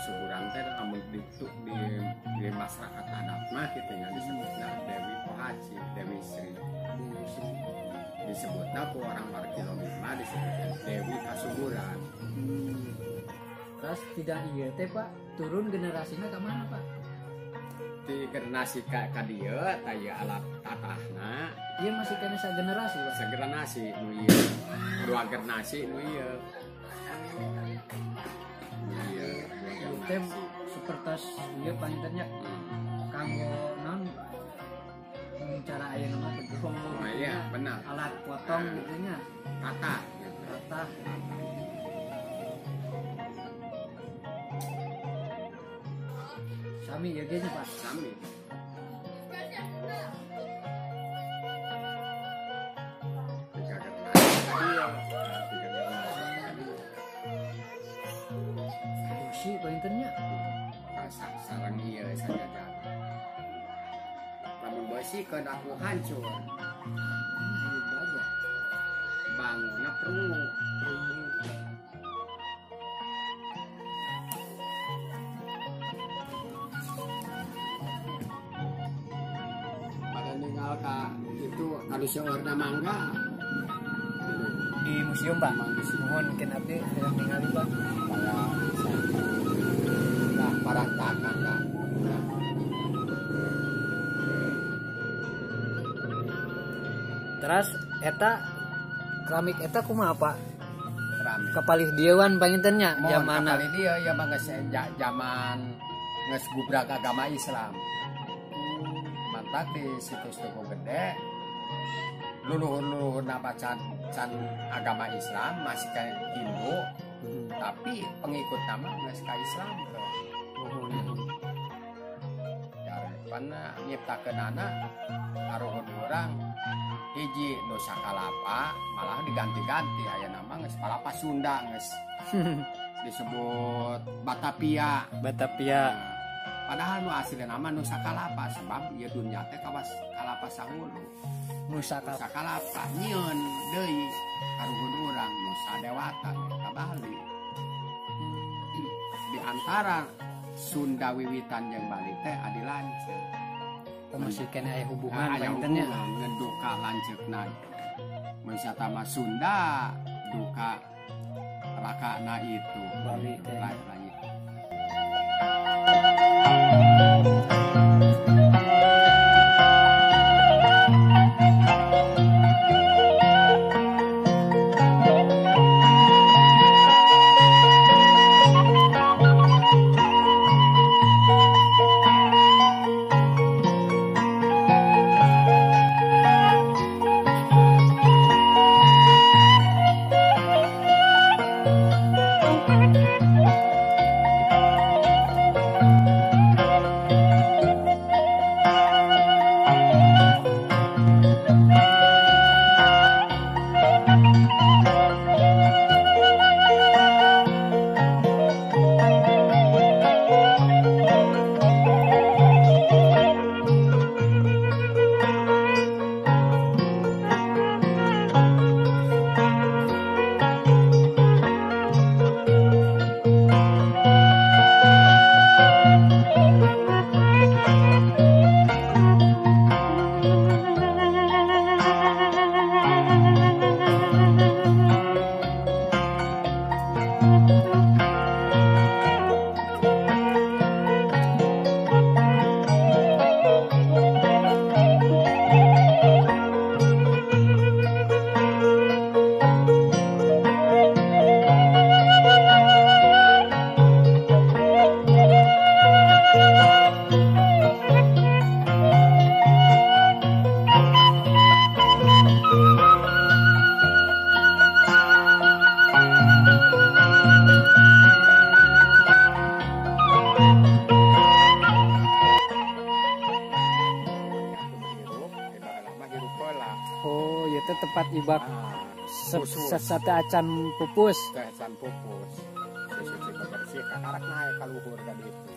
Kasuburan teh lamun di di masyarakat adat mah kitu nya disebutna Dewi Pohaci, Dewi Sri. Dewi Sri. Disebutna ku orang Barkilomit mah disebutna Dewi Kasuburan. Terus tidak iya teh Pak, turun generasinya ke mana Pak? Di generasi ka dieu tah ieu alat tatahna. Ieu masih kena sagenerasi Pak. Sagenerasi nu ieu. Dua generasi nu ieu. Ieu dua Teh generasi. Sepertos ieu pangintennya kanggo naon cara ayeuna mah bedog. Oh iya, benar. Alat potong gitu nya. Tatah gitu. Tatah. Sami ya ge nya Pak. Sami. Tiga generasi tadi ya. Tiga generasi tadi. Besi pangintennya. Sareng ieu sajadah. Lamun besi keun aku hancur. Ieu baja. Bangunna perungu. Pada ninggal ka itu anu seueurna mangga. Di museum Pak. Mohon mungkin abdi hayang ningali Pak. Nah, parantakan kan. Nah. Terus eta keramik eta kumaha Pak? Keramik. Kapalih dieuan pangintennya zamana. Kapalih dieu ya mah geus zaman geus gubrak agama Islam. Mantak di situs Tugu Gede luluhur-luluhurna can can agama Islam masih ka Hindu, tapi pengikut nama geus ka Islam ke. Jarepanna nyiptakeunana karuhun urang hiji Nusa Kalapa malah diganti-ganti aya nama geus Palapa Sunda geus disebut Batavia. Batavia. Nah, padahal nu asli nama Nusa Kalapa sebab ieu dunya teh kawas kalapa sahulu. Nusa Nusa Kalapa nyieun deui karuhun urang Nusa Dewata ka Bali. Di antara Sunda Wiwitan jeung Bali teh adi lanceuk. Masih kena aya hubungan aya pangintennya. Hubungan ngeduka lanceukna. Mun satama Sunda duka rakana itu Bali teh. Lain-lain. Oh, ieu teh tempat ibak sesate acan pupus. Acan pupus. Susu bersih kakarak naik ka luhur ka ditu.